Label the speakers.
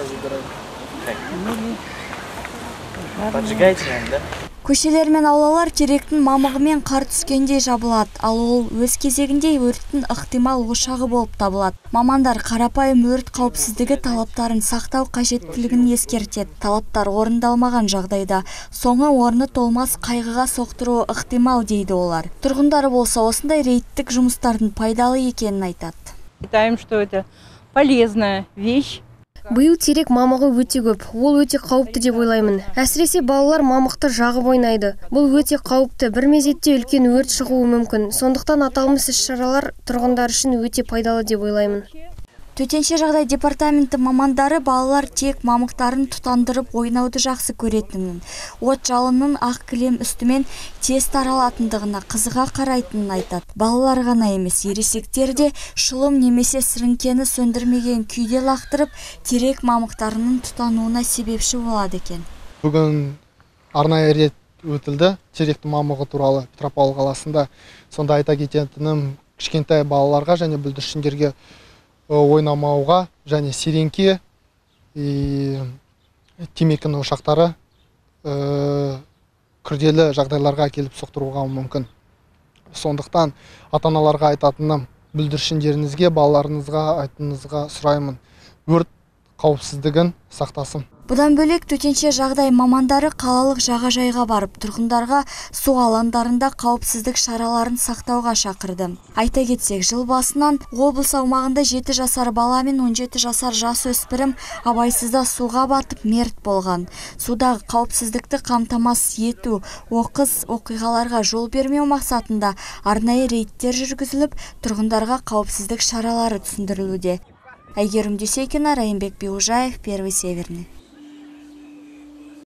Speaker 1: Забирать.
Speaker 2: Поджигайте, наверное, да?
Speaker 3: Көшелер мен аулалар теректің мамығымен қар түскенде жабылады, ал ол өз кезегінде өрттің ықтимал ошағы болып табылады. Мамандар қарапайым өрт қауіпсіздігі талаптарын сақтау қажеттілігін ескертеді. Талаптар орындалмаған жағдайда соңы орны толмас қайғыға соқтыруы ықтимал, дейді олар. Тұрғындар болса, осындай рейдтік жұмыстардың пайдалы екенін айтады.
Speaker 4: Считаем, что это полезная вещь.
Speaker 5: Биыл терек мамығы өте көп. Ол өте қауіпті деп ойлаймын. Әсіресе балалар мамықты жағып ойнайды. Бұл өте қауіпті. Бір мезетте үлкен өрт шығуы мүмкін. Сондықтан аталмыш іс-шаралар тұрғындар үшін өте пайдалы деп ойлаймын.
Speaker 3: Төтенше жағдай департаменті мамандары балалар тек мамықтарын тұтандырып ойнауды жақсы көретінін, от жалынның ақ кілем үстімен тез таралатындығына қызыға қарайтынын айтады. Балалар ғана емес, ересектер де шылым немесе сіріңкені сөндірмеген күйде лақтырып, терек мамықтарының тұтануына себепші болады екен.
Speaker 1: Бүгін арнайы рейд өтілді теректің мамығы туралы Петропавл қаласында. Сонда айта кететінім, кішкентай балаларға және бүлдіршіндерге ойнамауға және сіреңке и темекінің ошақтары күрделі жағдайларға әкеліп соқтыруға мүмкін. Сондықтан ата-аналарға айтатыным, бүлдіршіндеріңізге, балаларыңызға айтыңызға сұраймын, өрт қауіпсіздігін сақтасын.
Speaker 3: Бұдан бөлек, төтенше жағдай мамандары қалалық жағажайға барып, тұрғындарға су алаңдарында қауіпсіздік шараларын сақтауға шақырды. Айта кетсек, жыл басынан облыс аумағында 7 жасар бала мен 17 жасар жасөспірім абайсызда суға батып, мерт болған. Судағы қауіпсіздікті қамтамасыз ету, оқыс оқиғаларға жол бермеу мақсатында арнайы рейдтер жүргізіліп, тұрғындарға қауіпсіздік шаралары түсіндірілуде. Әйгерім Дүйсекина, Райымбек Биужаев, Первый Северный.